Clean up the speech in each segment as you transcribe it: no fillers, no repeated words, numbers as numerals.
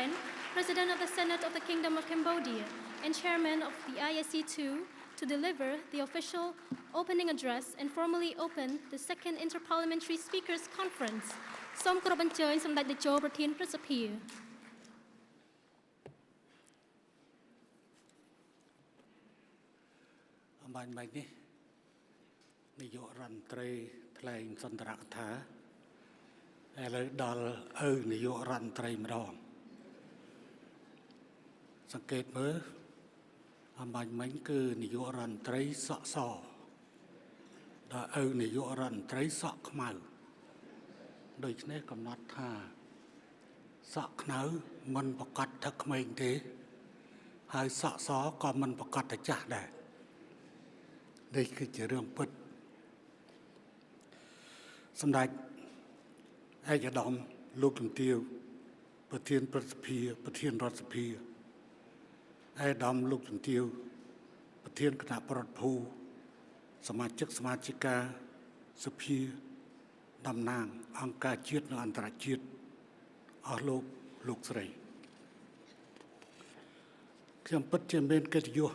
Sen, President of the Senate of the Kingdom of Cambodia and Chairman of the ISC2, to deliver the official opening address and formally open the second Interparliamentary Speakers Conference. សូមគោរពអញ្ជើញសម្ដេចតេជោប្រធានព្រឹទ្ធសភា អម្បាញ់មិញនេះនាយករដ្ឋមន្ត្រីថ្លែងសន្ទរកថាឥឡូវដល់ឪនាយករដ្ឋមន្ត្រីម្ដងសង្កេតមើលអម្បាញ់មិញគឺនាយករដ្ឋមន្ត្រីសក់សដល់ឪនាយករដ្ឋមន្ត្រីសក់ខ្មៅដូច្នេះកំណត់ថាសក់ខ្មៅមិនប្រកាសថាក្មេងទេហើយសក់សក៏មិនប្រកាសថាចាស់ដែរ នេះគឺជារឿងពិតសម្ដេចឯកឧត្តមលោកជំទាវប្រធានព្រឹទ្ធសភាប្រធានរដ្ឋសភាឯកឧត្តមលោកជំទាវប្រធានគណៈប្រតិភូសមាជិកសមាជិកាសភាតំណាងអង្គការជាតិនិងអន្តរជាតិអស់លោកលោកស្រីខ្ញុំពិតជាមានកិត្តិយស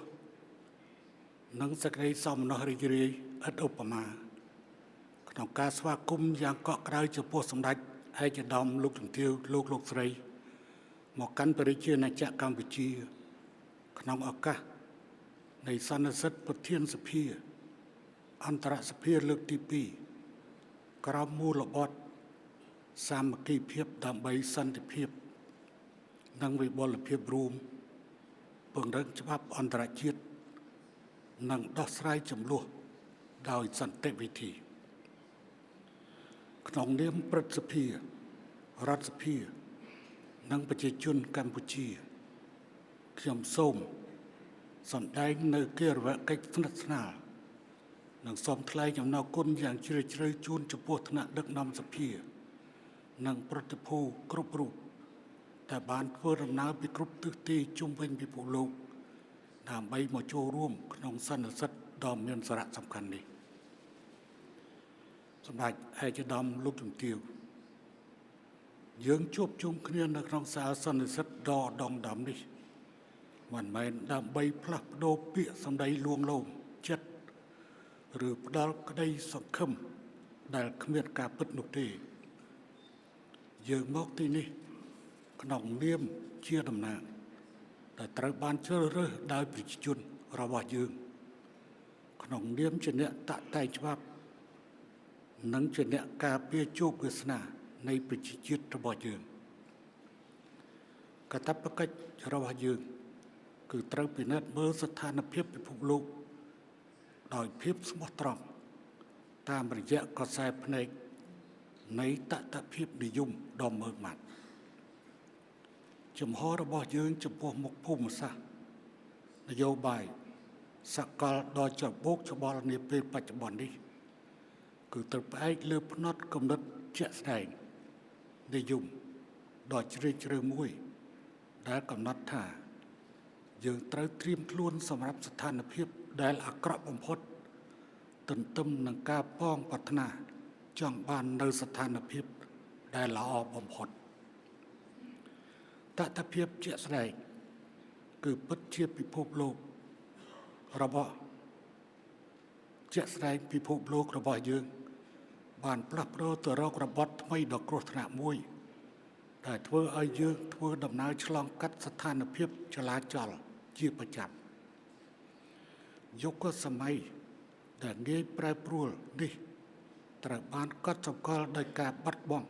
និងសេចក្តីសោមនស្សរីករាយឥតឧបមាក្នុងការស្វាគមន៍យ៉ាងកក់ក្ដៅចំពោះសម្ដេចឯកឧត្តមលោកជំទាវលោកលោកស្រីមកកាន់ព្រះរាជាណាចក្រកម្ពុជាក្នុងឱកាសនៃសន្និសីទប្រធានសភាអន្តរសភាលើកទី2ក្រោមមូលបទសាមគ្គីភាពដើម្បីសន្តិភាពនិងវិបុលភាពរួមពង្រឹងច្បាប់អន្តរជាតិនិងដោះស្រាយចំនួនដោយសន្តិវិធីក្នុងនាមព្រឹទ្ធសភារដ្ឋសភានិងប្រជាជនកម្ពុជាខ្ញុំសូមសម្ដែងនៅគារវកិច្ចស្និទ្ធស្នាលនិងសូមថ្លែងអំណរគុណយ៉ាងជ្រាលជ្រៅជូនចំពោះថ្នាក់ដឹកនាំសភានិងប្រតិភូគ្រប់រូបដែលបានធ្វើដំណើរពីគ្រប់ទិសទីជុំវិញពិភពលោកដើម្បីមកចូលរួមក្នុងសន្និសីទដ៏មានសារៈសំខាន់នេះសម្ដេចឯកឧត្តមលោកជំទាវយើងជួបជុំគ្នានៅក្នុងសាលសន្និសីទដ៏ដងដំនេះមិនមែនដើម្បីផ្លាស់ប្ដូរពាក្យសម្ដីលួងលោមចិត្តឬផ្ដល់ក្តីសង្ឃឹមដែលគ្មានការពិតនោះទេយើងមកទីនេះក្នុងនាមជាតំណាងដែលត្រូវបានជ្រើសរើសដោយប្រជាជនរបស់យើងក្នុងនាមជាអ្នកតាក់តែងច្បាប់និងជាអ្នកការពារជោគវាសនានៃប្រជាជាតិរបស់យើងកាតព្វកិច្ចរបស់យើងគឺត្រូវពិនិត្យមើលស្ថានភាពពិភពលោកដោយភាពស្មោះត្រង់តាមរយៈកសែភ្នែកនៃតថភាពនិយមដ៏ម៉ឺងម៉ាត់ជំហររបស់យើងចំពោះមុខភូមិសាស្ត្រនយោបាយសកលដ៏ច្របូកច្របល់នាពេលបច្ចុប្បន្ននេះគឺត្រូវផ្អែកលើផ្នត់គំនិតជាក់ស្ដែងនិយមដ៏ជ្រាលជ្រៅមួយដែលកំណត់ថាយើងត្រូវត្រៀមខ្លួនសម្រាប់ស្ថានភាពដែលអាក្រក់បំផុតទន្ទឹមនឹងការប៉ងប្រាថ្នាចង់បាននៅស្ថានភាពដែលល្អបំផុតតថភាពជាក់ស្ដែងគឺពិតជាពិភពលោករបស់ជាក់ស្ដែងពិភពលោករបស់យើងបានផ្លាស់ប្ដូរទៅរករបបថ្មីដ៏គ្រោះថ្នាក់មួយដែលធ្វើឲ្យយើងធ្វើដំណើរឆ្លងកាត់ស្ថានភាពចលាចលជាប្រចាំយុគសម័យដែលងាយប្រែប្រួលនេះត្រូវបានកត់សម្គាល់ដោយការបាត់បង់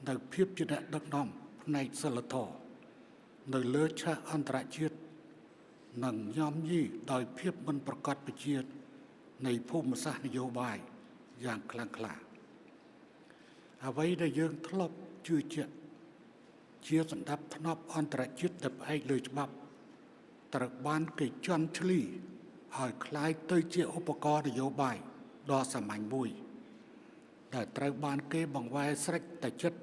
នៅភាពជាអ្នកដឹកនាំផ្នែកសិលធម៌នៅលើឆាកអន្តរជាតិនិងញោមញីដោយភាពមិនប្រកបប្រជានៃភូមិសាស្ត្រនយោបាយយ៉ាងខ្លាំងក្លាអ្វីដែលយើងធ្លាប់ជឿជាក់ជាសម្ដាប់ធ្នាប់អន្តរជាតិដែលផ្អែកលើច្បាប់ត្រូវបានគេជន់ឈ្លីឲ្យคล้ายទៅជាឧបករណ៍នយោបាយដ៏សាមញ្ញមួយដែលត្រូវបានគេបង្វែរស្រេចតែចិត្ត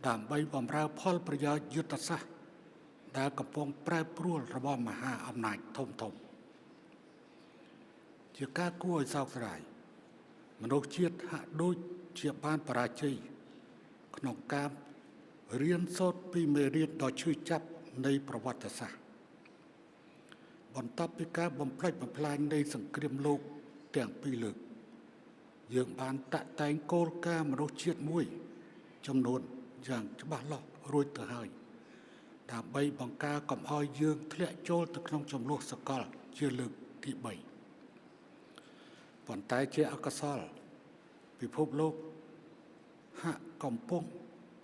ដើម្បីបម្រើផលប្រយោជន៍យុទ្ធសាស្ត្រដែលកំពុងប្រែប្រួលរបស់មហាអំណាចធំធំជាការគួរឲ្យសោកស្ដាយមនុស្សជាតិហាក់ដូចជាបានបរាជ័យក្នុងការ រៀនសូត្រពីមេរៀនដ៏ឈឺចាប់នៃប្រវត្តិសាស្ត្របន្ទាប់ពីការបំផ្លិចបំផ្លាញនៃសង្គ្រាមលោកទាំងពីរលើកយើងបានតាក់តែងគោលការណ៍មនុស្សជាតិមួយចំនួនយ៉ាងច្បាស់លាស់រួចទៅហើយដើម្បីបង្ការកុំឲ្យយើងធ្លាក់ចូលទៅក្នុងចំនួនសកលជាលើកទី3ប៉ុន្តែជាអកុសលពិភពលោកហាក់កំពុង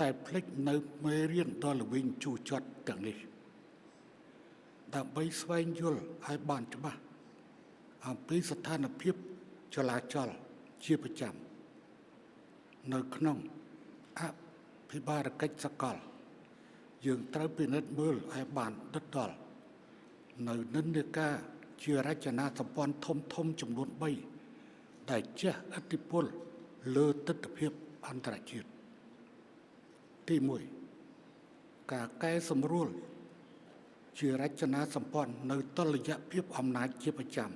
តែភ្លេចនៅមេរៀនដ៏ល្វីងជូរចត់ទាំងនេះដើម្បីស្វែងយល់ឲ្យបានច្បាស់អំពីស្ថានភាពចលាចលជាប្រចាំនៅក្នុងអភិបាលកិច្ចសកលយើងត្រូវពិនិត្យមើលឲ្យបានដិតដល់នៅនិន្នាការជារចនាសម្ព័ន្ធធំធំចំនួន3ដែលជះឥទ្ធិពលលើទិដ្ឋភាពអន្តរជាតិទី1ការកែសម្រួលជារចនាសម្ព័ន្ធនៅតុល្យភាពអំណាចជាប្រចាំ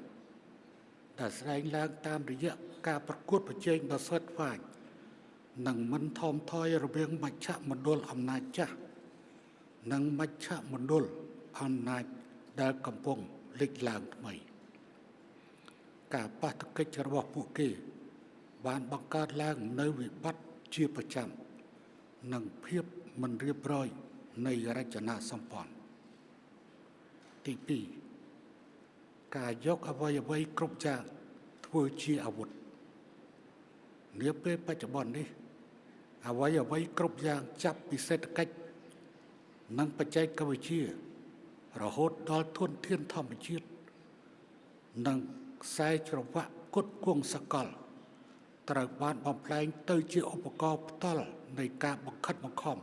ដែលស្ដែងឡើងតាមរយៈការប្រកួតប្រជែងដ៏ស្វិតស្វាញនិងមិនថមថយរវាងមជ្ឈមណ្ឌលអំណាចចាស់និងមជ្ឈមណ្ឌលអំណាចដែលកំពុងលេចឡើងថ្មីការប៉ះទង្គិចរបស់ពួកគេបានបង្កើតឡើងនៅវិបត្តិជាប្រចាំនិងភាពមិនរៀបរយនៃរចនាសម្ព័ន្ធទី2ការយកអ្វីៗគ្រប់យ៉ាងធ្វើជាអាវុធនាពេលបច្ចុប្បន្ននេះអ្វីៗគ្រប់យ៉ាងចាប់ពីសេដ្ឋកិច្ចនិងបច្ចេកវិទ្យារហូតដល់ធនធានធម្មជាតិនិងខ្សែច្រវាក់គុតគង់សកលត្រូវបានបំផ្លែងទៅជាឧបករណ៍ផ្ទាល់នៃការបង្ខិតបង្ខំ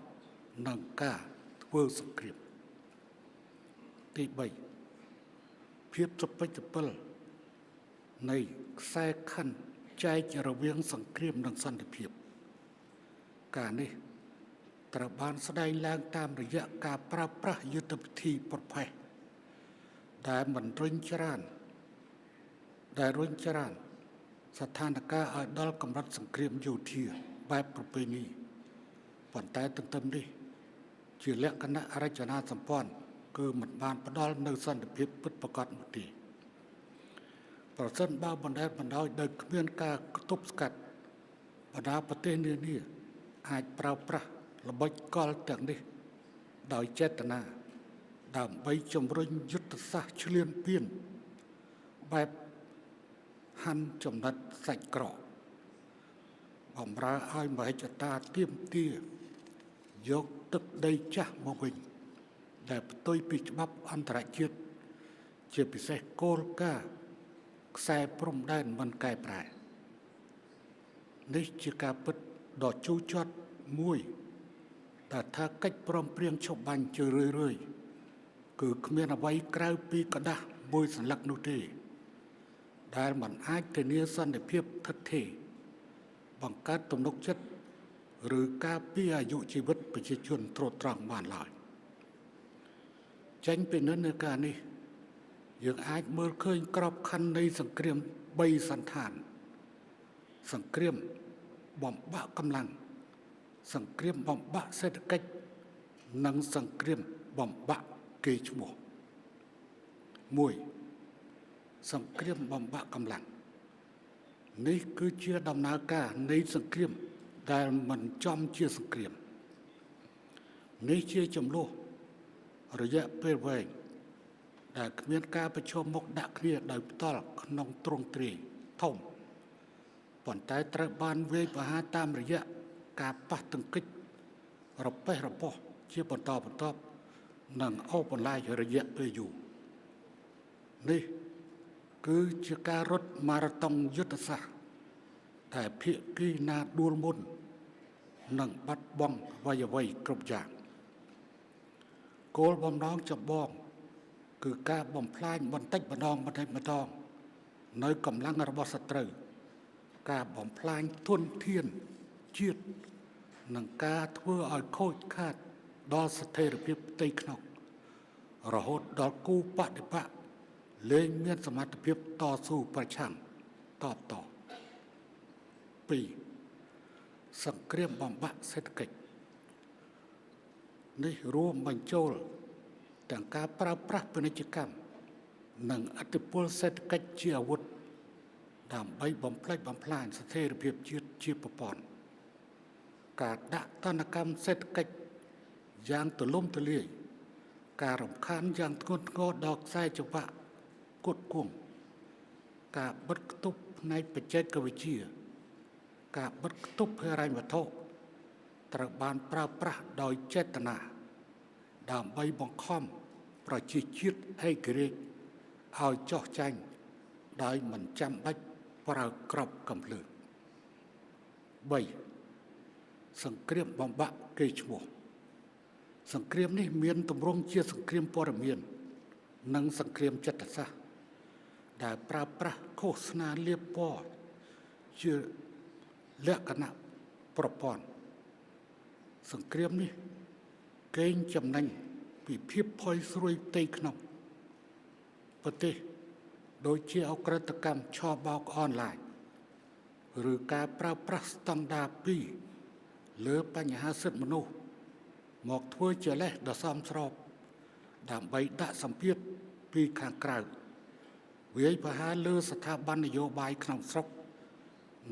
និងការធ្វើសង្គ្រាមទី3ភាពសុពេចពិលនៃខ្សែខណ្ឌចែករវាងសង្គ្រាមនិងសន្តិភាពការនេះត្រូវបានស្ដែងឡើងតាមរយៈការប្រើប្រាស់យុទ្ធវិធីប្រភេទដែលមិនរុញច្រានដែលរុញច្រានស្ថានភាពឲ្យដល់កម្រិតសង្គ្រាមយោធាបែបប្រពៃណីប៉ុន្តែទន្ទឹមនេះជាលក្ខណៈរចនាសម្ព័ន្ធគឺមិនបានផ្ដល់នូវសន្តិភាពពិតប្រាកដនោះទេប្រសិនបើបណ្ដែតបណ្ដោយដោយគ្មានការទប់ស្កាត់បណ្ដាប្រទេសនានាអាចប្រើប្រាស់ល្បិចកលទាំងនេះដោយចេតនាដើម្បីជំរុញយុទ្ធសាស្ត្រឈ្លានពានបែបហាន់ចំណិតសាច់ក្រកបំរើឲ្យមហិច្ឆតាទាមទារយកទឹកដីចាស់មកវិញដែលផ្ទុយពីច្បាប់អន្តរជាតិជាពិសេសគោលការណ៍ខ្សែព្រំដែនមិនកែប្រែនេះជាការពិតដ៏ជូរចត់មួយដែលថាកិច្ចព្រមព្រៀងឈប់បាញ់ជារឿយៗគឺគ្មានអ្វីក្រៅពីក្រដាសមួយសន្លឹកនោះទេដែលមិនអាចធានាសន្តិភាពថិតថេរបង្កើតទំនុកចិត្តឬការពារអាយុជីវិតប្រជាជនត្រួតត្រងបានឡើយចេញពីនិន្នាការនេះយើងអាចមើលឃើញក្របខ័ណ្ឌនៃសង្គ្រាម3សន្តានសង្គ្រាមបំបាក់កម្លាំងសង្គ្រាមបំបាក់សេដ្ឋកិច្ចនិងសង្គ្រាមបំបាក់កេរ្តិ៍ឈ្មោះ1សង្គ្រាមបំបាក់កម្លាំងនេះគឺជាដំណើរការនៃសង្គ្រាមដែលមិនចំជាសង្គ្រាមនេះជាចំនួនរយៈពេលវែងដែលគ្មានការប្រឈមមុខដាក់គ្នាដោយផ្ទាល់ក្នុងទ្រង់ទ្រាយធំប៉ុន្តែត្រូវបានវាយប្រហារតាមរយៈការប៉ះទង្គិចរប៉េះរប៉ោះជាបន្តបន្ទាប់និងអូសបន្លាយរយៈពេលយូរនេះគឺជាការរត់ម៉ារ៉ាតុងយុទ្ធសាស្ត្រតែភាគីណាដួលមុននិងបាត់បង់អ្វីៗគ្រប់យ៉ាងគោលបំណងចម្បងគឺការបំផ្លាញបន្តិចម្ដងបន្តិចម្ដងនៅកម្លាំងរបស់សត្រូវការបំផ្លាញធនធានជាតិនិងការធ្វើឲ្យខូចខាតដល់ស្ថិរភាពផ្ទៃក្នុងរហូតដល់គូបដិបក្ខលែងមានសមត្ថភាពតស៊ូប្រឆាំងតបត2សង្គ្រាមបំបាក់សេដ្ឋកិច្ច នេះរួមបញ្ចូលទាំងការប្រើប្រាស់ពាណិជ្ជកម្មនិងឥទ្ធិពលសេដ្ឋកិច្ចជាអាវុធដើម្បីបំផ្លិចបំផ្លាញស្ថិរភាពជាតិជាប្រព័ន្ធការដាក់ទណ្ឌកម្មសេដ្ឋកិច្ចយ៉ាងទូលំទូលាយការរំខានយ៉ាងធ្ងន់ធ្ងរដល់ខ្សែច្រវាក់ផ្គត់ផ្គង់ការបិទខ្ទប់ផ្នែកបច្ចេកវិទ្យាការបិទខ្ទប់ហិរញ្ញវត្ថុត្រូវបានប្រើប្រាស់ដោយចេតនាដើម្បីបង្ខំប្រជាជាតិឯករាជ្យឲ្យចោះចាញ់ដោយមិនចាំបាច់ប្រើក្របកាំភ្លើង3សង្គ្រាមបំបាក់កេរ្តិ៍ឈ្មោះសង្គ្រាមនេះមានទម្រង់ជាសង្គ្រាមព័ត៌មាននិងសង្គ្រាមចិត្តសាស្ត្រដែលប្រើប្រាស់ឃោសនាលាបពណ៌ជាលក្ខណៈប្រព័ន្ធសង្គ្រាមនេះកេងចំណេញពីភាពផុយស្រួយផ្ទៃក្នុងប្រទេសដូចជាអក្រិតកម្មឆបោកអនឡាញឬការប្រើប្រាស់ស្តង់ដារ2លើបញ្ហាសិទ្ធិមនុស្សមកធ្វើជាលេសដ៏សមស្របដើម្បីដាក់សម្ពាធពីខាងក្រៅវាយប្រហារលើស្ថាប័ននយោបាយក្នុងស្រុក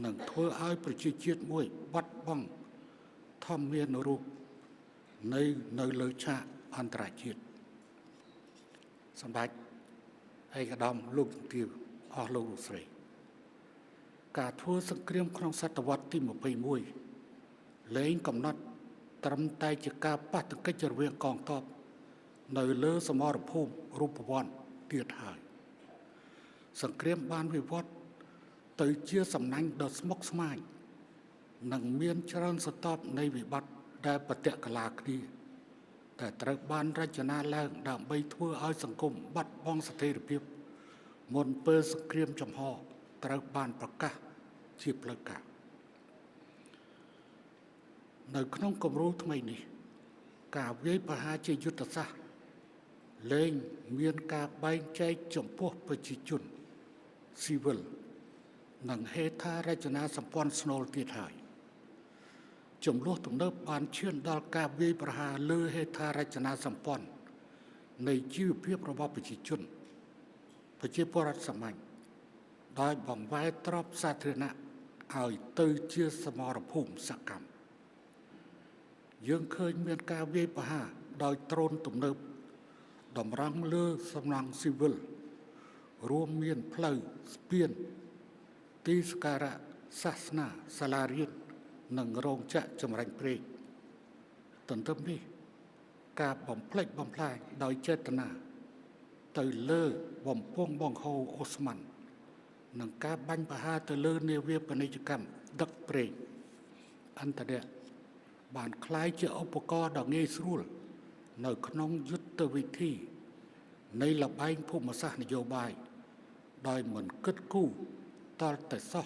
និងធ្វើឲ្យប្រជាជាតិមួយបាត់បង់ធម្មានុរូបនៅលើឆាកអន្តរជាតិសម្ដេចឯកឧត្តមលោកជំទាវអស់លោកលោកស្រីការធ្វើសង្គ្រាមក្នុងសតវត្សទី21លែងកំណត់ត្រឹមតែជាការប៉ះទង្គិចរវាងកងទ័ពនៅលើសមរភូមិរូបវន្តទៀតហើយសង្គ្រាមបានវិវត្តទៅជាសំណាញ់ដ៏ស្មុគស្មាញនិងមានច្រើនស្រទាប់នៃវិបត្តិដែលប្រតិកលាគ្នាតែត្រូវបានរចនាឡើងដើម្បីធ្វើឲ្យសង្គមបាត់បង់ស្ថិរភាពមុនពេលសង្គ្រាមចំហត្រូវបានប្រកាសជាផ្លូវការនៅក្នុងគំរូថ្មីនេះការវាយប្រហារជាយុទ្ធសាស្ត្រលែងមានការបែងចែកចំពោះប្រជាជនស៊ីវិលនិងហេដ្ឋារចនាសម្ព័ន្ធស្នូលទៀតហើយចំនួនទំនើបបានឈានដល់ការវាយប្រហារលើហេដ្ឋារចនាសម្ព័ន្ធនៃជីវភាពរបស់ប្រជាជនប្រជាពលរដ្ឋសាមញ្ញដោយបង្វែរទ្រព្យសាធារណៈឲ្យទៅជាសមរភូមិសកម្មយើងឃើញមានការវាយប្រហារដោយដ្រូនទំនើបតម្រង់លើសំណង់ស៊ីវិលរួមមានផ្លូវស្ពានទីសក្ការៈសាសនាសាលារៀននិងរោងចក្រចម្រាញ់ប្រេងទន្ទឹមនេះការបំផ្លិចបំផ្លាញដោយចេតនាទៅលើបំពង់បង្ហូរអូស្មန်និងការបាញ់ប្រហារទៅលើនាវាពាណិជ្ជកម្មដឹកប្រេងអន្តរជាតិបានក្លាយជាឧបករណ៍ដ៏ងាយស្រួលនៅក្នុងយុទ្ធវិធីនៃល្បែងភូមិសាស្ត្រនយោបាយដោយមិនគិតគូរតល់តែសោះ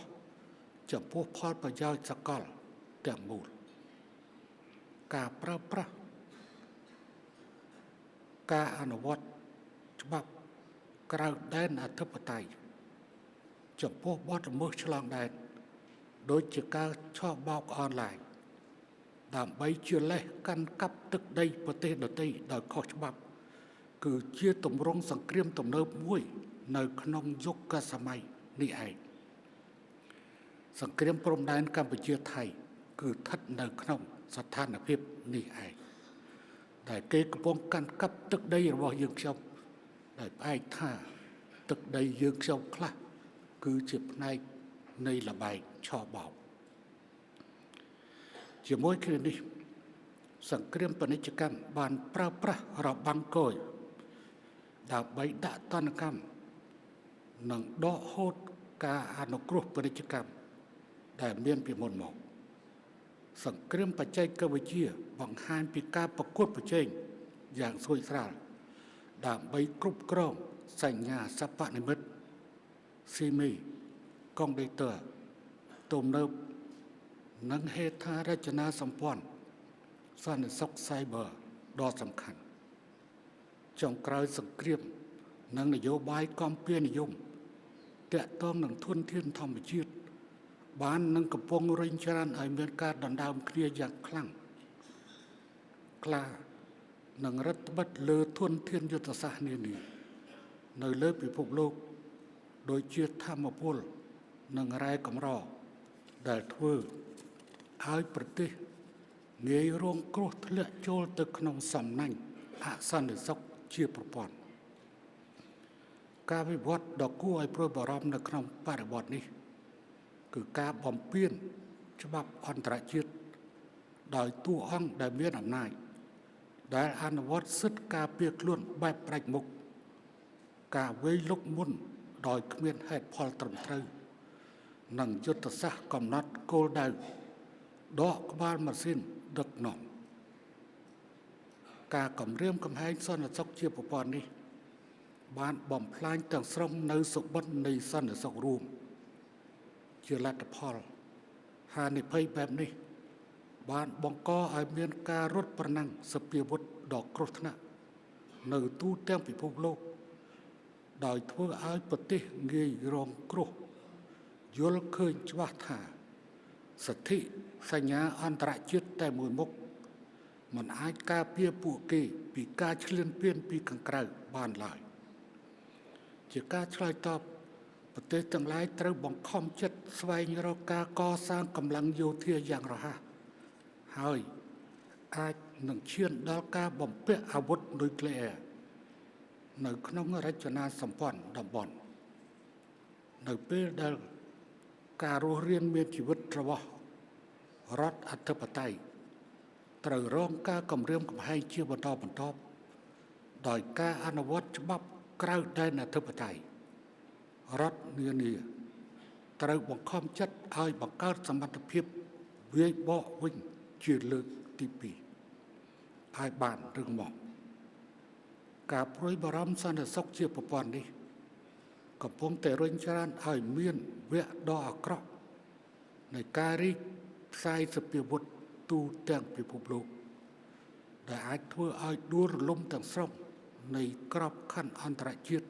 ចំពោះផលប្រយោជន៍សកលទាំងមូលការប្រើប្រាស់ការអនុវត្តច្បាប់ក្រៅដែនអធិបតេយ្យចំពោះបទល្មើសឆ្លងដែនដូចជាការឆបោកអនឡាញដើម្បីជាលេសកាន់កាប់ទឹកដីប្រទេសដទៃដោយខុសច្បាប់គឺជាទម្រង់សង្គ្រាមទំនើបមួយនៅក្នុងយុគសម័យនេះឯងសង្គ្រាមព្រំដែនកម្ពុជាថៃគឺស្ថិតនៅក្នុងស្ថានភាពនេះឯងដែលគេកំពុងកាន់កាប់ទឹកដីរបស់យើងខ្ញុំដោយផ្អែកថាទឹកដីយើងខ្ញុំខ្លះគឺជាផ្នែកនៃល្បែងឆបោកជាមួយគ្នានេះសង្គ្រាមពាណិជ្ជកម្មបានប្រើប្រាស់របាំងគយដើម្បីដាក់ទណ្ឌកម្មនិងដកហូតការអនុគ្រោះពាណិជ្ជកម្មដែលមានពីមុនមកសង្គ្រាមបច្ចេកវិទ្យាបង្ហាញពីការប្រកួតប្រជែងយ៉ាងស្រួយស្រាលដើម្បីគ្រប់គ្រងសញ្ញាសិប្បនិម្មិតស៊ីមីកុំព្យូទ័រទំនើបនិងហេដ្ឋារចនាសម្ព័ន្ធសន្តិសុខ Cyber ដ៏សំខាន់ចុងក្រោយសង្គ្រាមនិងនយោបាយកម្ពុជានិយមទាក់ទងនឹងធនធានធម្មជាតិបាននឹងកំពុងរុញច្រានឲ្យមានការដណ្ដើមគ្នាយ៉ាងខ្លាំងក្លា និងរដ្ឋបិទលើធនធានយុទ្ធសាស្ត្រនានានៅលើពិភពលោកដូចជាធម្មពលនិងរ៉ែកម្រដែលធ្វើឲ្យប្រទេសងាយរងគ្រោះធ្លាក់ចូលទៅក្នុងសំណាញ់អសន្តិសុខជាប្រព័ន្ធការវិវត្តដ៏គួរឲ្យព្រួយបារម្ភនៅក្នុងបរិបទនេះគឺការបំពានច្បាប់អន្តរជាតិដោយតួអង្គដែលមានអំណាចដែលអនុវត្តសិទ្ធិការពារខ្លួនបែបផ្ដាច់មុខការវាយលុកមុនដោយគ្មានហេតុផលត្រឹមត្រូវនិងយុទ្ធសាស្ត្រកំណត់គោលដៅដកក្បាលម៉ាស៊ីនដឹកនាំការគំរាមកំហែងសន្តិសុខជាប្រព័ន្ធនេះបានបំផ្លាញទាំងស្រុងនៅសុបិននៃសន្តិសុខរួមជាលទ្ធផលហានិភ័យបែបនេះបានបង្កឲ្យមានការរត់ប្រណាំងសព្វាវុធដ៏គ្រោះថ្នាក់នៅទូទាំងពិភពលោកដោយធ្វើឲ្យប្រទេសងាយរងគ្រោះយល់ឃើញច្បាស់ថាសិទ្ធិសញ្ញាអន្តរជាតិតែមួយមុខមិនអាចការពារពួកគេពីការឈ្លានពានពីខាងក្រៅបានឡើយជាការឆ្លើយតបប្រទេសទាំងឡាយត្រូវបង្ខំចិត្តស្វែងរកការកសាងកម្លាំងយោធាយ៉ាងរហ័សហើយអាចនឹងឈានដល់ការបំពាក់អាវុធនុយក្លេអ៊ែរនៅក្នុងរចនាសម្ព័ន្ធតំបន់នៅពេលដែលការរស់រានមានជីវិតរបស់រដ្ឋអធិបតេយ្យត្រូវរងការគំរាមកំហែងជាបន្តបន្ទាប់ដោយការអនុវត្តច្បាប់ក្រៅដែនអធិបតេយ្យរដ្ឋនានាត្រូវបង្ខំចិត្តឲ្យបង្កើតសមត្ថភាពវាយបកវិញជាលើកទី2ឲ្យបានរឹងមាំការព្រួយបារម្ភសន្តិសុខជាប្រព័ន្ធនេះកំពុងតែរុញច្រានឲ្យមានវគ្គដ៏អាក្រក់នៃការរីកផ្សាយសព្វាវុធទូទាំងពិភពលោកដែលអាចធ្វើឲ្យដួលរលំទាំងស្រុងនៃក្របខ័ណ្ឌអន្តរជាតិ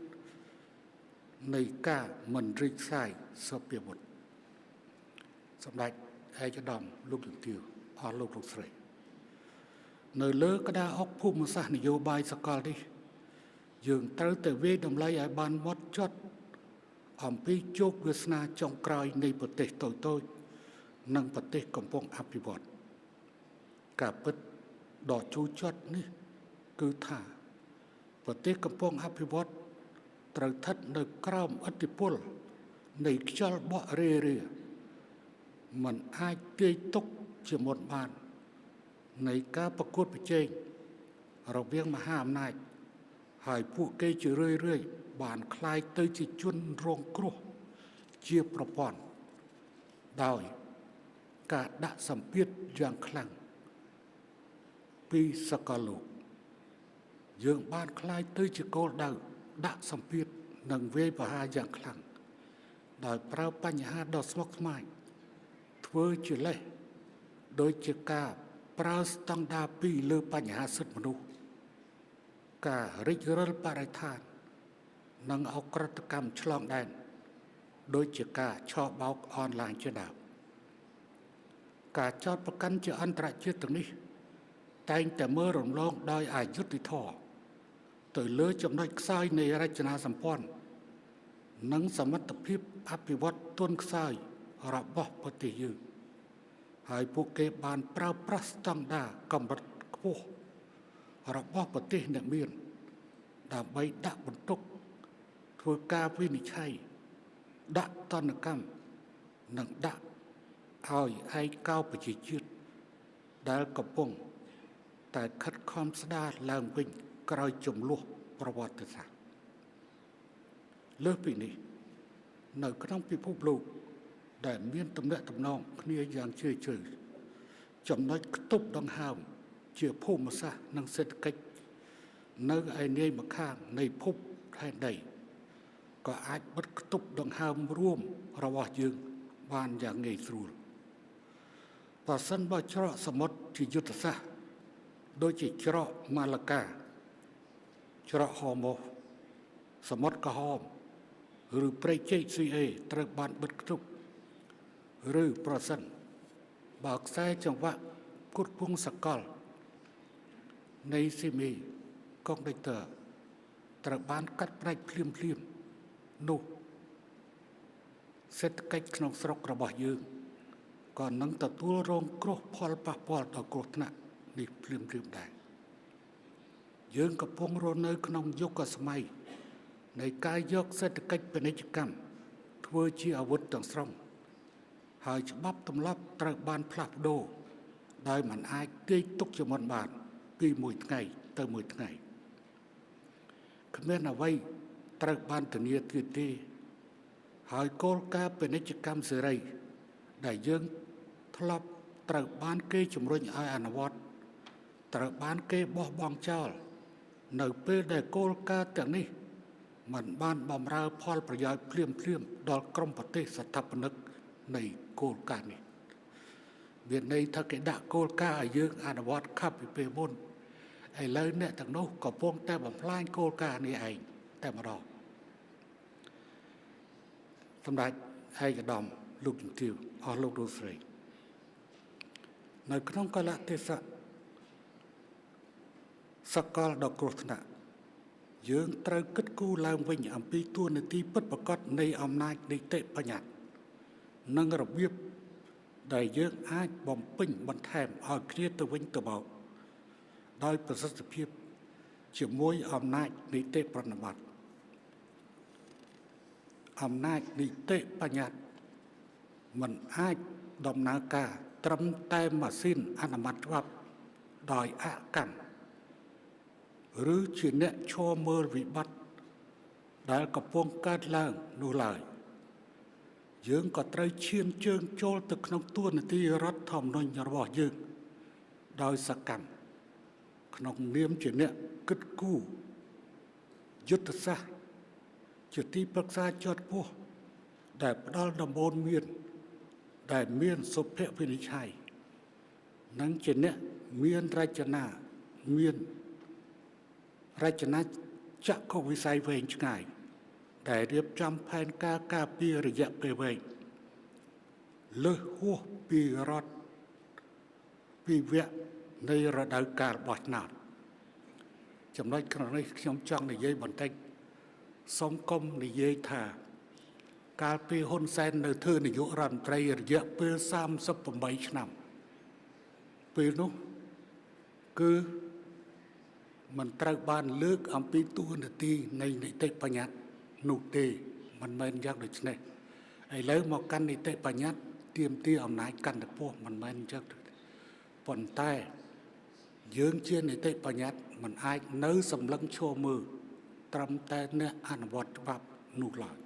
នៃការមិនរីកផ្សាយសព្វាវុធសម្ដេចឯកឧត្តមលោកជំទាវអស់លោកលោកស្រីនៅលើក្តារអុកភូមិសាស្ត្រនយោបាយសកលនេះយើងត្រូវតែវាយតម្លៃឲ្យបានហ្មត់ចត់អំពីជោគវាសនាចុងក្រោយនៃប្រទេសតូចៗនិងប្រទេសកំពុងអភិវឌ្ឍការពិតដ៏ជូរចត់នេះគឺថាប្រទេសកំពុងអភិវឌ្ឍត្រូវស្ថិតនៅក្រោមឥទ្ធិពលនៃខ្យល់បក់រេរាមិនអាចទាយទុកជាមុនបាននៃការប្រកួតប្រជែងរវាងមហាអំណាចហើយពួកគេជារឿយៗបានក្លាយទៅជាជនរងគ្រោះជាប្រព័ន្ធដោយការដាក់សម្ពាធយ៉ាងខ្លាំងពីសកលលោកយើងបានក្លាយទៅជាគោលដៅដាក់សម្ពាធនិងវាយប្រហារយ៉ាងខ្លាំងដោយប្រើបញ្ហាដ៏ស្មុគស្មាញធ្វើជាលេសដូចជាការប្រើស្តង់ដារពីរលើបញ្ហាសិទ្ធិមនុស្សការរិចរិលបរិស្ថាននិងអក្រិតកម្មឆ្លងដែនដូចជាការឆបោកអនឡាញជាដើមការចោទប្រកាន់ជាអន្តរជាតិទាំងនេះតែងតែមើលរំលងដោយអយុត្តិធម៌ទៅលើចំណុចខ្សោយនៃរចនាសម្ព័ន្ធនិងសមត្ថភាពអភិវឌ្ឍទន់ខ្សោយរបស់ប្រទេសយើងហើយពួកគេបានប្រើប្រាស់ស្តង់ដារកម្រិតខ្ពស់របស់ប្រទេសអ្នកមានដើម្បីដាក់បន្ទុកធ្វើការវិនិច្ឆ័យដាក់ទណ្ឌកម្មនិងដាក់ឲ្យឯកោប្រជាជាតិដែលកំពុងតែខិតខំស្ដារឡើងវិញក្រោយចំនួនប្រវត្តិសាស្ត្រលើសពីនេះនៅក្នុងពិភពលោកដែលមានទំនាក់ទំនងគ្នាយ៉ាងជ្រាលជ្រៅចំណុចខ្ទប់ដង្ហើមជាភូមិសាស្ត្រនិងសេដ្ឋកិច្ចនៅឯនាយម្ខាងនៃភពផែនដីក៏អាចបិទខ្ទប់ដង្ហើមរួមរបស់យើងបានយ៉ាងងាយស្រួលប្រសិនបើច្រកសមុទ្រជាយុទ្ធសាស្ត្រដូចជាច្រកម៉ាឡាកាច្រកហូម៉ូសមុទ្រក្រហមឬព្រែកជែក CA ត្រូវបានបិទខ្ទប់ឬប្រសិនបើខ្សែចង្វាក់ផ្គត់ផ្គង់សកល នៃស៊ីមីកុងដុកទ័រត្រូវបានកាត់ផ្តាច់ភ្លាមភ្លាមនោះសេដ្ឋកិច្ចក្នុងស្រុករបស់យើងក៏នឹងទទួលរងគ្រោះផលប៉ះពាល់ដល់គ្រោះថ្នាក់នេះភ្លាមភ្លាមដែរយើងកំពុងរស់នៅក្នុងយុគសម័យនៃការយកសេដ្ឋកិច្ចពាណិជ្ជកម្មធ្វើជាអាវុធទាំងស្រុងហើយច្បាប់ទម្លាប់ត្រូវបានផ្លាស់ប្ដូរដោយមិនអាចទាយទុកជាមុនបានពីមួយថ្ងៃទៅមួយថ្ងៃគ្មានអ្វីត្រូវបានធានាទៀតទេហើយគោលការណ៍ពាណិជ្ជកម្មសេរីដែលយើងធ្លាប់ត្រូវបានគេជំរុញឲ្យអនុវត្តត្រូវបានគេបោះបង់ចោលនៅពេលដែលគោលការណ៍ទាំងនេះមិនបានបម្រើផលប្រយោជន៍ភ្លាមភ្លាមដល់ក្រុមប្រទេសស្ថាបនិកនៃគោលការណ៍នេះមានន័យថាគេដាក់គោលការណ៍ឲ្យយើងអនុវត្តខាប់ពីពេលមុនឥឡូវអ្នកទាំងនោះកំពុងតែបំផ្លាញគោលការណ៍នេះឯងតែម្ដងសម្ដេចឯកឧត្តមលោកជំទាវអស់លោកលោកស្រីនៅក្នុងកាលៈទេសៈសកលដ៏គ្រោះថ្នាក់យើងត្រូវគិតគូរឡើងវិញអំពីតួនាទីពិតប្រាកដនៃអំណាចនីតិបញ្ញត្តិនិងរបៀបដែលយើងអាចបំពេញបន្ថែមឲ្យគ្នាទៅវិញទៅមកដោយប្រសិទ្ធភាពជាមួយអំណាចនីតិប្រតិបត្តិអំណាចនីតិបញ្ញត្តិមិនអាចដំណើរការត្រឹមតែម៉ាស៊ីនអនុម័តច្បាប់ដោយអកម្មឬជាអ្នកឈរមើលវិបត្តិដែលកំពុងកើតឡើងនោះឡើយយើងក៏ត្រូវឈានជើងចូលទៅក្នុងតួនាទីរដ្ឋធម្មនុញ្ញរបស់យើងដោយសកម្មក្នុងនាមជាអ្នកគិតគូរយុទ្ធសាស្ត្រជាទីប្រឹក្សាជាន់ខ្ពស់ដែលផ្ដល់ដំបូន្មានដែលមានសុភវិនិច្ឆ័យនិងជាអ្នកមានរចនាមានរចនាចក្ខុវិស័យវែងឆ្ងាយដែលរៀបចំផែនការការពាររយៈពេលវែងលើសហួសពីរដ្ឋពីវគ្គនៃរដូវកាលបោះឆ្នោតចំណុចក្នុងនេះខ្ញុំចង់និយាយបន្តិចសូមកុំនិយាយថាកាលពីហ៊ុនសែននៅធ្វើនាយករដ្ឋមន្ត្រីរយៈពេល38ឆ្នាំពេលនោះគឺមិនត្រូវបានលើកអំពីតួនាទីនៃនីតិបញ្ញត្តិនោះទេមិនមែនយ៉ាងដូចនេះឥឡូវមកកាន់នីតិបញ្ញត្តិទាមទារអំណាចកាន់តែខ្ពស់មិនមែនអញ្ចឹងប៉ុន្តែយើងជានីតិបញ្ញត្តិមិនអាចនៅសម្លឹងឈរមើលត្រឹមតែអ្នកអនុវត្តច្បាប់នោះឡើយ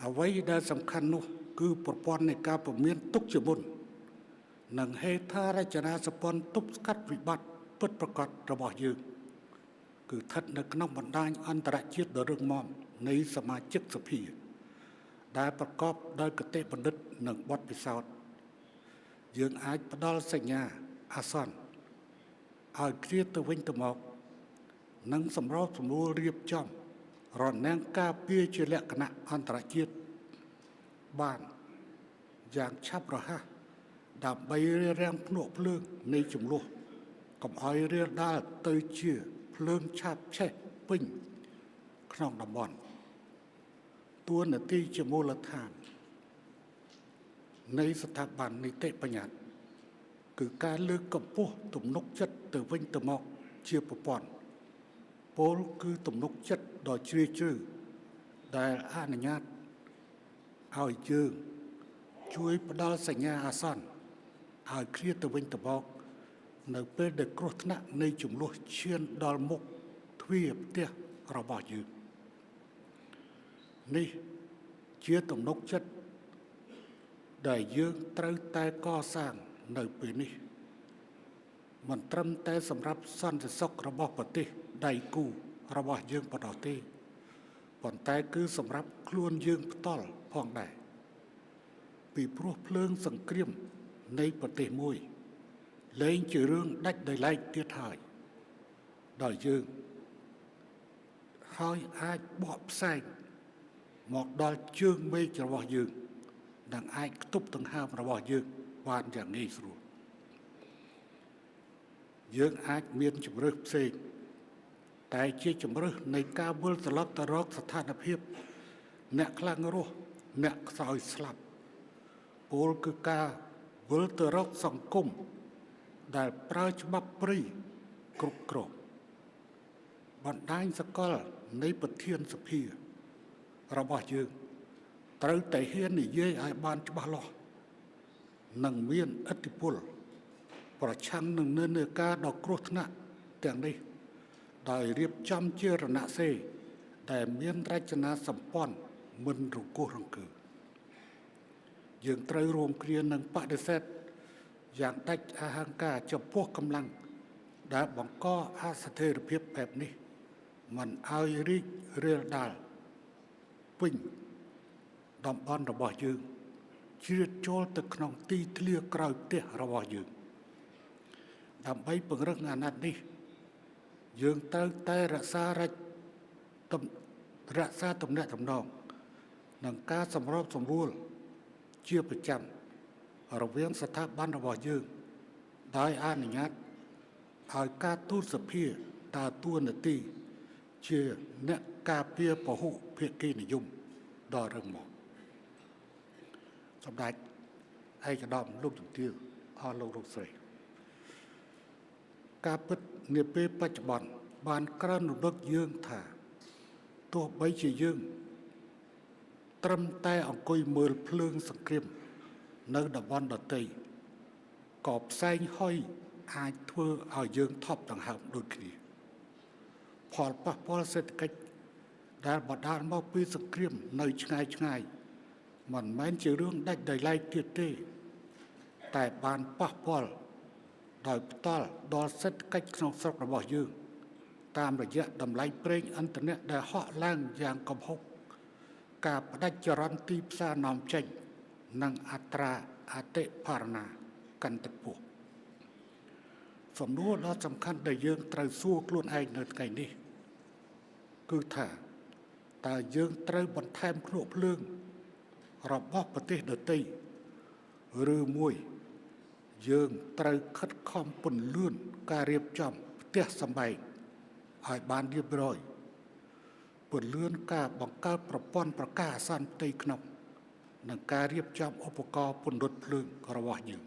អ្វីដែលសំខាន់នោះគឺប្រព័ន្ធនៃការពមៀនទុកជាមុននិងហេដ្ឋារចនាសម្ព័ន្ធទប់ស្កាត់វិបត្តិពិតប្រាកដរបស់យើងគឺស្ថិតនៅក្នុងបណ្ដាញអន្តរជាតិដ៏រឹងមាំនៃសមាជិកសភាដែលប្រកបដោយគតិបណ្ឌិតនិងបទពិសោធន៍យើងអាចផ្ដល់សញ្ញាអាសន្នឲ្យគ្នាទៅវិញទៅមកនិងសម្របសម្រួលរៀបចំរនាំងការពារជាលក្ខណៈអន្តរជាតិបានយ៉ាងឆាប់រហ័សដើម្បីរារាំងភ្នក់ភ្លើងនៃចំនួនកុំឲ្យរាលដាលទៅជាភ្លើងឆាបឆេះពេញក្នុងតំបន់តួនាទីជាមូលដ្ឋាននៃស្ថាប័ននីតិបញ្ញត្តិគឺការលើកកម្ពស់ទំនុកចិត្តទៅវិញទៅមកជាប្រព័ន្ធពោលគឺទំនុកចិត្តដ៏ជ្រាលជ្រៅដែលអនុញ្ញាតឲ្យយើងជួយផ្ដល់សញ្ញាអាសន្នឲ្យគ្នាទៅវិញទៅមកនៅពេលដែលគ្រោះថ្នាក់នៃចំនួនឈានដល់មុខទ្វារផ្ទះរបស់យើងនេះជាទំនុកចិត្តដែលយើងត្រូវតែកសាងនៅពេលនេះមិនត្រឹមតែសម្រាប់សន្តិសុខរបស់ប្រទេសដៃគូរបស់យើងប៉ុណ្ណោះទេប៉ុន្តែគឺសម្រាប់ខ្លួនយើងផ្ទាល់ផងដែរពីព្រោះភ្លើងសង្គ្រាមនៃប្រទេសមួយលែងជារឿងដាច់ដោយឡែកទៀតហើយដោយយើងហើយអាចបកផ្សែងមកដល់ជើងមេឃរបស់យើងនិងអាចខ្ទប់ដង្ហើមរបស់យើងបានយ៉ាងងាយស្រួល យើងអាចមានជំរើសផ្សេងតែជាជំរើសនៃការវិលត្រឡប់ទៅរកស្ថានភាពអ្នកខ្លាំងរស់អ្នកខ្សោយស្លាប់ពលគឺការវិលទៅរកសង្គមដែលប្រើច្បាប់ព្រៃគ្រប់គ្រងបណ្ដាញសកលនៃប្រធានសភារបស់យើងត្រូវតែហ៊ាននិយាយឲ្យបានច្បាស់លាស់និងមានឥទ្ធិពលប្រឆាំងនឹងនិន្នាការដ៏គ្រោះថ្នាក់ទាំងនេះដោយរៀបចំជារណសិរ្សដែលមានរចនាសម្ព័ន្ធមិនរង្គោះរង្គើយើងត្រូវរួមគ្នានឹងបដិសេធយ៉ាងដាច់អហង្ការចំពោះកម្លាំងដែលបង្កអស្ថិរភាពបែបនេះមិនឲ្យរីករាលដាលពេញតំបន់របស់យើងជ្រៀតចូលទៅក្នុងទីធ្លាក្រោយផ្ទះរបស់យើងដើម្បីពង្រឹងអាណត្តិនេះយើងត្រូវតែរក្សាទំនាក់ទំនងនិងការសម្របសម្រួលជាប្រចាំរវាងស្ថាប័នរបស់យើងដោយអនុញ្ញាតឲ្យការទូតសភាដើរតួនាទីជាអ្នកការពារពហុភាគីនិយមដ៏រឹងមាំសម្ដេចឯកឧត្តមលោកជំទាវអស់លោកលោកស្រីការពិតនាពេលបច្ចុប្បន្នបានក្រើនរំលឹកយើងថាទោះបីជាយើងត្រឹមតែអង្គុយមើលភ្លើងសង្គ្រាមនៅតំបន់ដទៃក៏ផ្សែងហុយអាចធ្វើឲ្យយើងថប់ដង្ហើមដូចគ្នាផលប៉ះពាល់សេដ្ឋកិច្ចដែលបណ្ដាលមកពីសង្គ្រាមនៅឆ្ងាយឆ្ងាយមិនមែនជារឿងដាច់ដោយឡែកទៀតទេតែបានប៉ះពាល់ដោយផ្ទាល់ដល់សេដ្ឋកិច្ចក្នុងស្រុករបស់យើងតាមរយៈតម្លៃប្រេងឥន្ធនៈដែលហក់ឡើងយ៉ាងគំហុកការផ្ដាច់ចរន្តទីផ្សារនាំចេញនិងអត្រាអតិផរណាកាន់តែខ្ពស់សំណួរដ៏សំខាន់ដែលយើងត្រូវសួរខ្លួនឯងនៅថ្ងៃនេះគឺថាតើយើងត្រូវបន្ថែមភ្នក់ភ្លើងរបស់ប្រទេសដទៃឬមួយយើងត្រូវខិតខំពន្លឿនការរៀបចំផ្ទះសម្បែងឲ្យបានរៀបរយពន្លឿនការបង្កើតប្រព័ន្ធប្រកាសអាសន្នផ្ទៃក្នុងនិងការរៀបចំឧបករណ៍ពន្លត់ភ្លើងរបស់យើង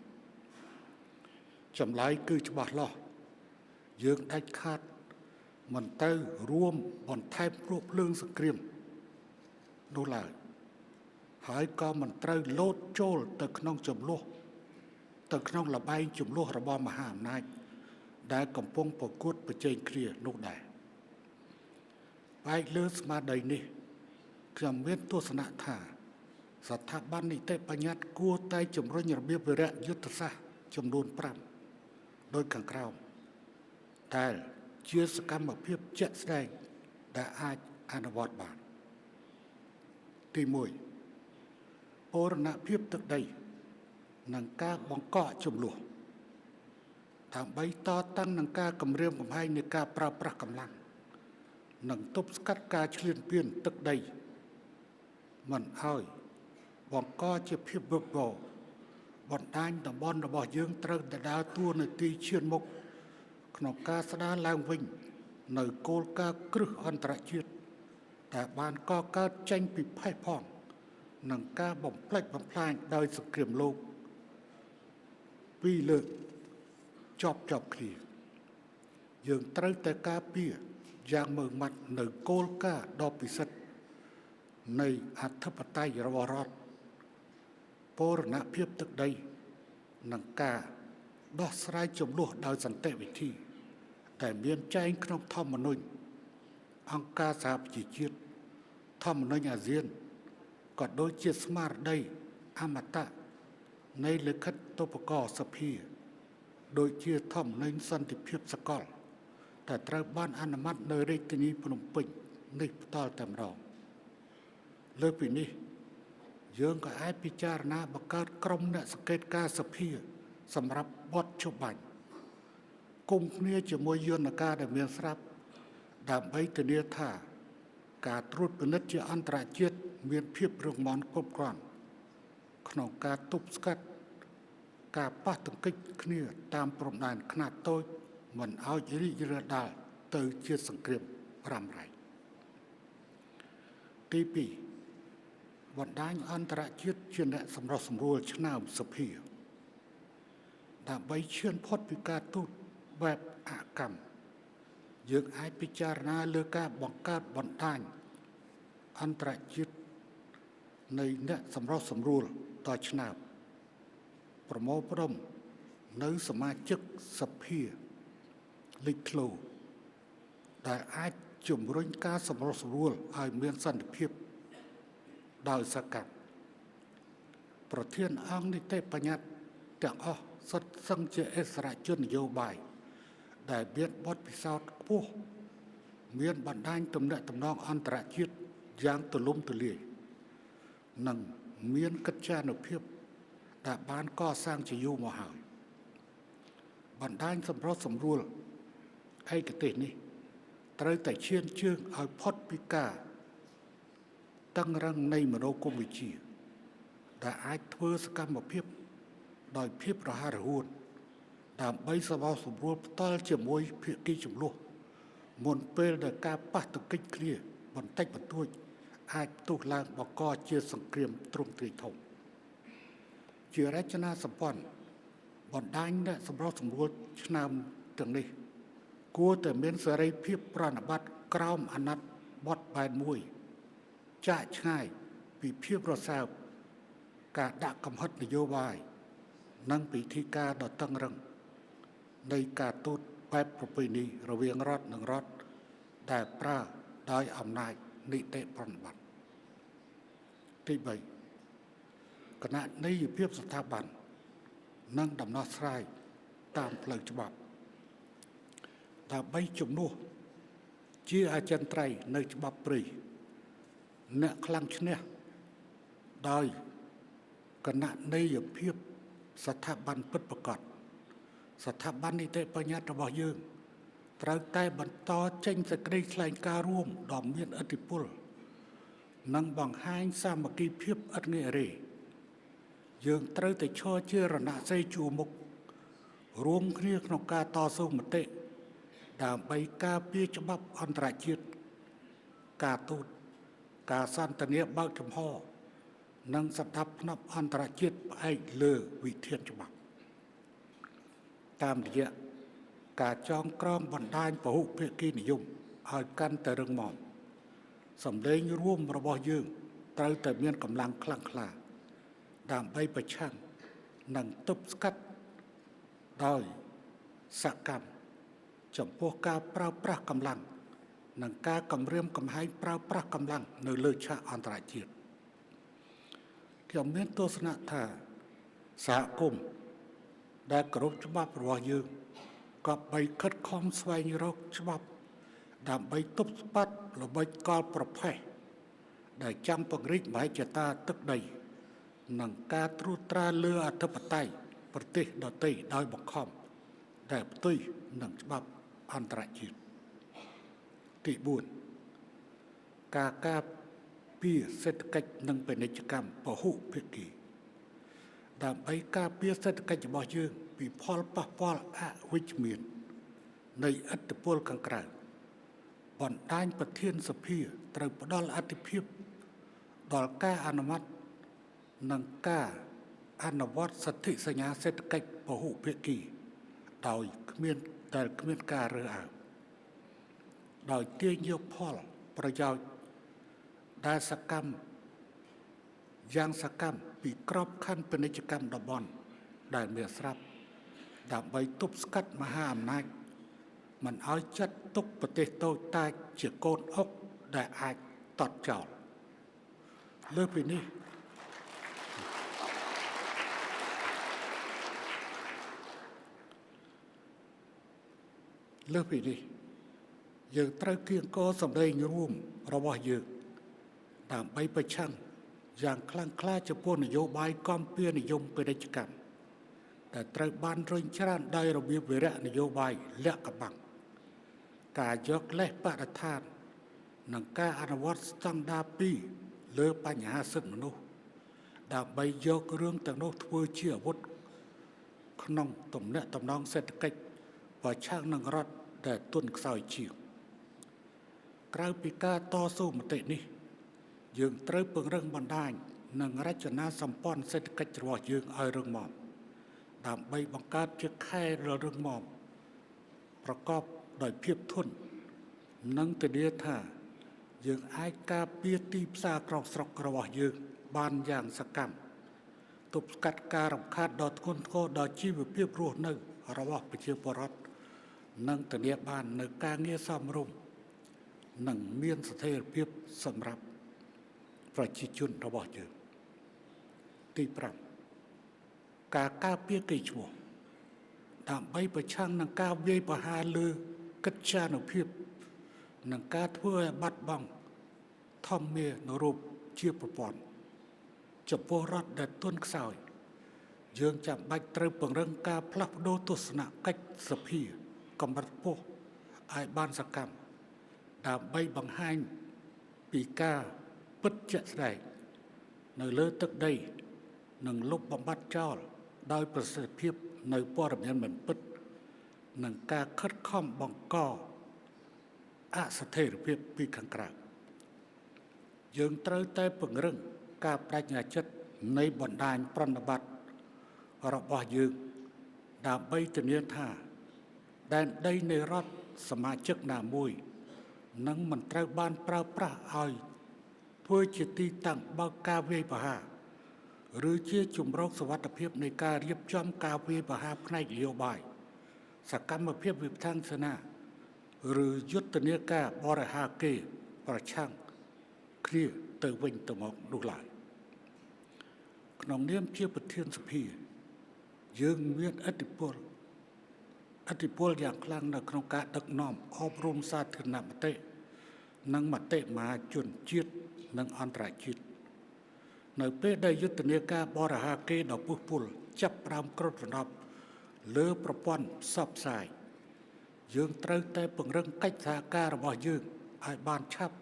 ចម្លើយគឺច្បាស់លាស់យើងដាច់ខាតមិនទៅរួមបន្ថែមភ្នក់ភ្លើងសង្គ្រាមនោះឡើយហើយក៏មិនត្រូវលោតចូលទៅក្នុងចំនួនទៅក្នុងល្បែងចំនួនរបស់មហាអំណាចដែលកំពុងប្រកួតប្រជែងគ្នានោះដែរផ្អែកលើស្មារតីនេះខ្ញុំមានទស្សនៈថាស្ថាប័ននីតិបញ្ញត្តិគួរតែជំរុញរបៀបវិរៈយុទ្ធសាស្ត្រចំនួន5ដោយខាងក្រោមដែលជាសកម្មភាពជាក់ស្ដែងដែលអាចអនុវត្តបានទី1បូរណភាពទឹកដីនិងការបង្កកចំនួនដើម្បីតតាំងនឹងការគំរាមកំហែងនៃការប្រើប្រាស់កម្លាំងនិងទប់ស្កាត់ការឈ្លានពានទឹកដីមិនឲ្យបង្កជាភាពវឹកវរបណ្ដាញតំបន់របស់យើងត្រូវតែដើរតួនាទីឈានមុខក្នុងការស្ដារឡើងវិញនៅគោលការណ៍គ្រឹះអន្តរជាតិដែលបានកកើតចេញពីផេះផងនិងការបំផ្លិចបំផ្លាញដោយសង្គ្រាមលោកពីរលើកជាប់គ្នាយើងត្រូវតែការពារយ៉ាងម៉ឺងម៉ាត់នៅគោលការណ៍ដ៏ពិសិដ្ឋនៃអធិបតេយ្យរបស់រដ្ឋបូរណភាពទឹកដីនិងការដោះស្រាយចំនួនដោយសន្តិវិធីដែលមានចែងក្នុងធម្មនុញ្ញអង្គការសហប្រជាជាតិធម្មនុញ្ញអាស៊ានក៏ដូចជាស្មារតីអមតៈនៃលិខិតុបករណ៍សភាដូចជាធម្មនុញ្ញសន្តិភាពសកលតែត្រូវបានអនុម័តនៅរាជធានីភ្នំពេញនេះផ្ទាល់តែម្ដងលើពីនេះយើងក៏អាចពិចារណាបង្កើតក្រុមអ្នកសង្កេតការណ៍សភាសម្រាប់បទច្បាញ់គុំគ្នាជាមួយយន្តការដែលមានស្រាប់ដើម្បីធានាថាការត្រួតពិនិត្យជាអន្តរជាតិមានភាពរឹងមាំគ្រប់គ្រាន់ក្នុងការទប់ស្កាត់ការប៉ះទង្គិចគ្នាតាមព្រំដែនខ្នាតតូច មិនឲ្យរីករាលដាលទៅជាសង្គ្រាមរ៉ាំរ៉ៃទី2បណ្ដាញអន្តរជាតិជាអ្នកសម្រុះសម្រួលឆ្នើមសភាដើម្បីឈានផុតពីការទូតបែបអកម្មយើងអាចពិចារណាលើការបង្កើតបណ្ដាញអន្តរជាតិនៃអ្នកសម្រុះសម្រួលតឆ្នើមប្រមូលផ្ដុំនៅសមាជិកសភាលេចធ្លោដែលអាចជំរុញការសម្រុះសម្រួលឲ្យមានសន្តិភាពដោយសកម្មប្រធានអង្គនីតិបញ្ញត្តិទាំងអស់សុទ្ធសឹងជាអិសរាជជននយោបាយដែលមានបទពិសោធន៍ខ្ពស់មានបណ្ដាញទំនាក់ទំនងអន្តរជាតិយ៉ាងទូលំទូលាយនិងមានកិត្យានុភាពដែលបានកសាងជាយូរមកហើយបណ្ដាញសម្រុះសម្រួលឯកទេសនេះត្រូវតែឈានជើងឲ្យផុតពីការតឹងរឹងនៃមនោគមវិជ្ជាដែលអាចធ្វើសកម្មភាពដោយភាពរហ័សរហួនដើម្បីសម្រុះសម្រួលផ្ទាល់ជាមួយភាគីចំនួនមុនពេលដែលការប៉ះទង្គិចគ្នាបន្តិចបន្តួចអាចផ្ទុះឡើងបង្កជាសង្គ្រាមទ្រង់ទ្រាយធំជារចនាសម្ព័ន្ធបណ្ដាញអ្នកសម្រុះសម្រួលឆ្នើមទាំងនេះគួរតែមានសេរីភាពប្រណិប័តក្រោមអាណត្តិបទបែនមួយចាកឆ្ងាយពីភាពរសើបការដាក់កំហិតនយោបាយនិងពិធីការដ៏តឹងរឹងនៃការទូតបែបប្រពៃណីរវាងរដ្ឋនិងរដ្ឋដែលប្រើដោយអំណាចនីតិប្រណិប័តទី3គណនេយ្យភាពស្ថាប័ននិងដំណោះស្រាយតាមផ្លូវច្បាប់ដើម្បីជំនួសជាអចិន្ត្រៃយ៍នៅច្បាប់ព្រៃអ្នកខ្លាំងឈ្នះដោយគណនេយ្យភាពស្ថាប័នពិតប្រាកដស្ថាប័ននីតិបញ្ញត្តិរបស់យើងត្រូវតែបន្តចេញសេចក្តីថ្លែងការណ៍រួមដ៏មានឥទ្ធិពលនិងបង្ហាញសាមគ្គីភាពឥតងាករេយើងត្រូវតែឈរជារណសិរ្សជួរមុខរួមគ្នាក្នុងការតស៊ូមតិដើម្បីការពារច្បាប់អន្តរជាតិការទូតការសន្ទនាបើកចំហនិងស្ដាប់ធ្នាប់អន្តរជាតិផ្អែកលើវិធានច្បាប់តាមរយៈការចងក្រងបណ្ដាញពហុភាគីនិយមឲ្យកាន់តែរឹងមាំសម្លេងរួមរបស់យើងត្រូវតែមានកម្លាំងខ្លាំងក្លាដើម្បីប្រឆាំងនិងទប់ស្កាត់ដោយសកម្មចំពោះការប្រើប្រាស់កម្លាំងនិងការគំរាមកំហែងប្រើប្រាស់កម្លាំងនៅលើឆាកអន្តរជាតិខ្ញុំមានទស្សនៈថាសហគមន៍ដែលគោរពច្បាប់របស់យើងក៏បីខិតខំស្វែងរកច្បាប់ដើម្បីទប់ស្កាត់ល្បិចកលប្រផេះដែលចាំពង្រីកមហិច្ឆតាទឹកដីនិងការត្រួតត្រាលើអធិបតេយ្យប្រទេសដទៃដោយបង្ខំដែលផ្ទុយនឹងច្បាប់អន្តរជាតិទី4ការការពារសេដ្ឋកិច្ចនិងពាណិជ្ជកម្មពហុភាគីដើម្បីការពារសេដ្ឋកិច្ចរបស់យើងពីផលប៉ះពាល់អវិជ្ជមាននៃឥទ្ធិពលខាងក្រៅបណ្ដាញប្រធានសភាត្រូវផ្ដល់អធិភាពដល់ការអនុម័តនិងការអនុវត្តសិទ្ធិសញ្ញាសេដ្ឋកិច្ចពហុភាគីដោយគ្មានការរើសអើងដោយទាញយកផលប្រយោជន៍ដែលសកម្មយ៉ាងសកម្មពីក្របខ័ណ្ឌពាណិជ្ជកម្មតំបន់ដែលមានស្រាប់ដើម្បីទប់ស្កាត់មហាអំណាចមិនឲ្យចាត់ទុកប្រទេសតូចតាចជាកូនអុកដែលអាចតត់ចោលលើសពីនេះយើងត្រូវគៀងគរសម្លេងរួមរបស់យើងដើម្បីប្រឆាំងយ៉ាងខ្លាំងក្លាចំពោះនយោបាយកម្ពុជានិយមពាណិជ្ជកម្មដែលត្រូវបានរុញច្រានដោយរបៀបវិរៈនយោបាយលាក់កំបាំងការយកលេសបរិស្ថាននិងការអនុវត្តស្តង់ដារ2លើបញ្ហាសិទ្ធិមនុស្សដើម្បីយករឿងទាំងនោះធ្វើជាអាវុធក្នុងទំនាក់ទំនងសេដ្ឋកិច្ច ប្រឆាំងនឹងរដ្ឋដែលទន់ខ្សោយជាងក្រៅពីការតស៊ូមតិនេះយើងត្រូវពង្រឹងបណ្ដាញនិងរចនាសម្ព័ន្ធសេដ្ឋកិច្ចរបស់យើងឲ្យរឹងមាំដើម្បីបង្កើតជាខែលដ៏រឹងមាំប្រកបដោយភាពធន់និងធានាថាយើងអាចការពារទីផ្សារក្នុងស្រុករបស់យើងបានយ៉ាងសកម្មទប់ស្កាត់ការរំខានដ៏ធ្ងន់ធ្ងរដល់ជីវភាពរស់នៅរបស់ប្រជាពលរដ្ឋនិងធានាបាននូវការងារសមរម្យនិងមានស្ថិរភាពសម្រាប់ប្រជាជនរបស់យើងទី5ការការពារកេរ្តិ៍ឈ្មោះដើម្បីប្រឆាំងនឹងការវាយប្រហារលើកិត្យានុភាពនិងការធ្វើឲ្យបាត់បង់ធម្មានុរូបជាប្រព័ន្ធចំពោះរដ្ឋដែលទន់ខ្សោយយើងចាំបាច់ត្រូវពង្រឹងការផ្លាស់ប្ដូរទស្សនកិច្ចសភាកម្រិតខ្ពស់ឲ្យបានសកម្មដើម្បីបង្ហាញពីការពិតជាក់ស្ដែងនៅលើទឹកដីនិងលុបបំបាត់ចោលដោយប្រសិទ្ធភាពនៅព័ត៌មានមិនពិតនិងការខិតខំបង្កអស្ថិរភាពពីខាងក្រៅយើងត្រូវតែពង្រឹងការបដិញ្ញាចិត្តនៃបណ្ដាញប្រណិប័តន៍របស់យើងដើម្បីធានាថាដែនដីនៃរដ្ឋសមាជិកណាមួយនឹងមិនត្រូវបានប្រើប្រាស់ឲ្យធ្វើជាទីតាំងបើកការវាយប្រហារឬជាជម្រកសុវត្ថិភាពនៃការរៀបចំការវាយប្រហារផ្នែកនយោបាយសកម្មភាពវិផ្ទាំងសេនាឬយុទ្ធនាការបរិហារគេប្រឆាំងគ្នាទៅវិញទៅមកនោះឡើយក្នុងនាមជាប្រធានសភាយើងមានឥទ្ធិពលយ៉ាងខ្លាំងនៅក្នុងការដឹកនាំអប់រំសាធារណមតិនិងមតិមហាជនជាតិនិងអន្តរជាតិនៅពេលដែលយុទ្ធនាការបរិហារគេដ៏ពុះពុលចាប់ផ្ដើមគ្របដណ្ដប់លើប្រព័ន្ធផ្សព្វផ្សាយយើងត្រូវតែពង្រឹងកិច្ចសហការរបស់យើងឲ្យបានឆាប់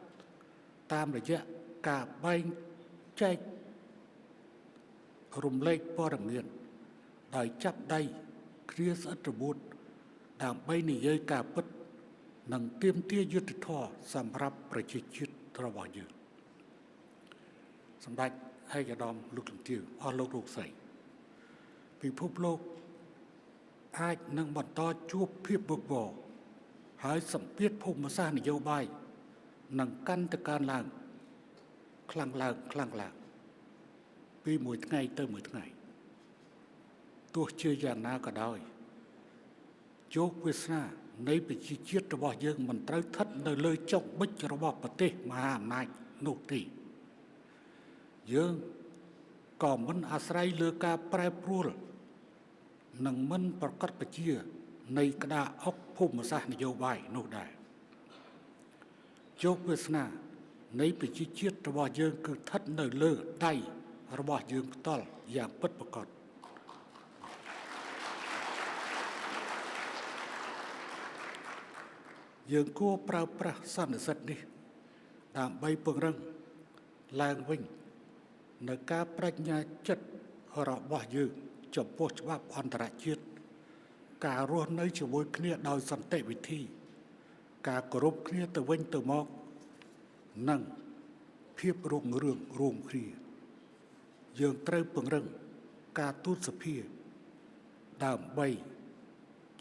តាមរយៈការបែងចែករំលែកព័ត៌មានដោយចាប់ដៃគ្នាស្អិតរមួតដើម្បីនិយាយការពិតនិងទាមទារយុត្តិធម៌សម្រាប់ប្រជាជាតិរបស់យើងសម្ដេចឯកឧត្តមលោកជំទាវអស់លោកលោកស្រីពិភពលោកអាចនឹងបន្តជួបភាពវឹកវរហើយសម្ពាធភូមិសាស្ត្រនយោបាយនឹងកាន់តែកើនឡើងខ្លាំងឡើងខ្លាំងឡើងពីមួយថ្ងៃទៅមួយថ្ងៃទោះជាយ៉ាងណាក៏ដោយជោគវាសនានៃប្រជាជាតិរបស់យើងមិនត្រូវស្ថិតនៅលើចុងប៊ិចរបស់ប្រទេសមហាអំណាចនោះទេយើងក៏មិនអាស្រ័យលើការប្រែប្រួលនិងមិនប្រកាសប្រជានៃក្តារអុកភូមិសាស្ត្រនយោបាយនោះដែរជោគវាសនានៃប្រជាជាតិរបស់យើងគឺស្ថិតនៅលើដៃរបស់យើងផ្ទាល់យ៉ាងពិតប្រាកដយើងគួរប្រើប្រាស់សន្និសីទនេះដើម្បីពង្រឹងឡើងវិញនៅការបដិញ្ញាចិត្តរបស់យើងចំពោះច្បាប់អន្តរជាតិការរស់នៅជាមួយគ្នាដោយសន្តិវិធីការគោរពគ្នាទៅវិញទៅមកនិងភាពរុងរឿងរួមគ្នាយើងត្រូវពង្រឹងការទូតសភាដើម្បី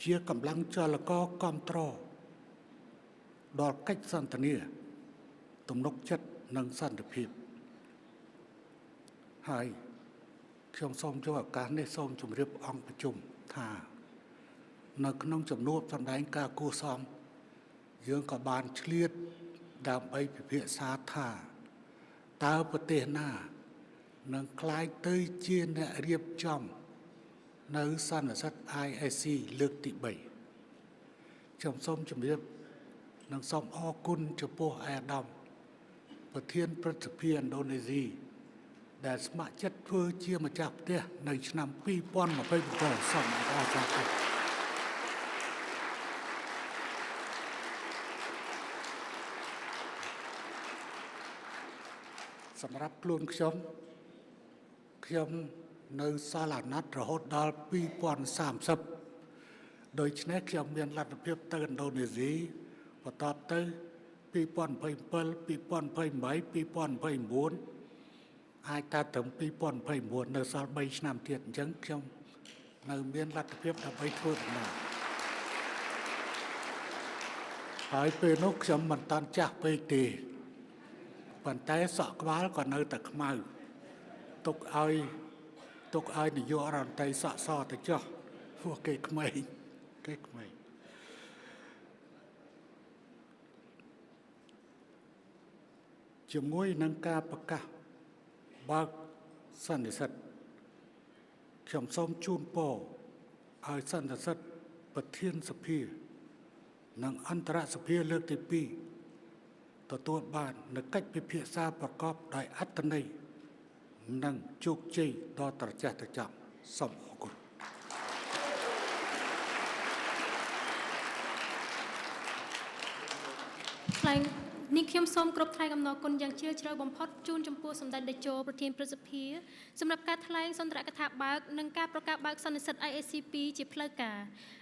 ជាកម្លាំងចលករគាំទ្រដល់កិច្ចសន្ទនាទំនុកចិត្តនិងសន្តិភាពហើយខ្ញុំសូមយកឱកាសនេះសូមជម្រាបអង្គប្រជុំថានៅក្នុងជំនួបសម្ដែងការគួរសមយើងក៏បានឆ្លៀតដើម្បីពិភាក្សាថាតើប្រទេសណានឹងក្លាយទៅជាអ្នករៀបចំនៅសន្និសីទ ISC លើកទី3ខ្ញុំសូមជម្រាបនិងសូមអរគុណចំពោះឯកឧត្តមប្រធានព្រឹទ្ធសភាឥណ្ឌូនេស៊ីដែលស្ម័គ្រចិត្តធ្វើជាម្ចាស់ផ្ទះនៅឆ្នាំ2027សូមអរគុណសម្រាប់ខ្លួនខ្ញុំខ្ញុំនៅសល់អាណត្តិរហូតដល់2030 ដូច្នេះខ្ញុំមានលទ្ធភាពទៅឥណ្ឌូនេស៊ីបន្ទាប់ទៅ2027 2028 2029អាចថាត្រឹម2029នៅសល់3ឆ្នាំទៀតអញ្ចឹងខ្ញុំនៅមានលទ្ធភាពដើម្បីធ្វើដំណើរហើយពេលនោះខ្ញុំមិនតាន់ចាស់ពេកទេប៉ុន្តែសក់ក្បាលក៏នៅតែខ្មៅទុកឲ្យទុកឲ្យនាយករដ្ឋមន្ត្រីសក់សទៅចុះព្រោះគេក្មេងគេក្មេងជាមួយនឹងការប្រកាសបើកសន្និសីទខ្ញុំសូមជូនពរឲ្យសន្និសីទប្រធានសភា និងអន្តរសភាលើកទី2ទទួលបាននូវកិច្ចពិភាក្សាប្រកបដោយអត្ថន័យនិងជោគជ័យដ៏ត្រចះត្រចង់សូមអរគុណ ថ្លែងនេះខ្ញុំសូមគោរពថ្លែងអំណរគុណយ៉ាងជ្រាលជ្រៅបំផុតជូនចំពោះសម្ដេចតេជោប្រធានព្រឹទ្ធសភាសម្រាប់ការថ្លែងសុន្ទរកថាបើកនិងការប្រកាសបើកសន្និសីទ IAC 2ជាផ្លូវការ។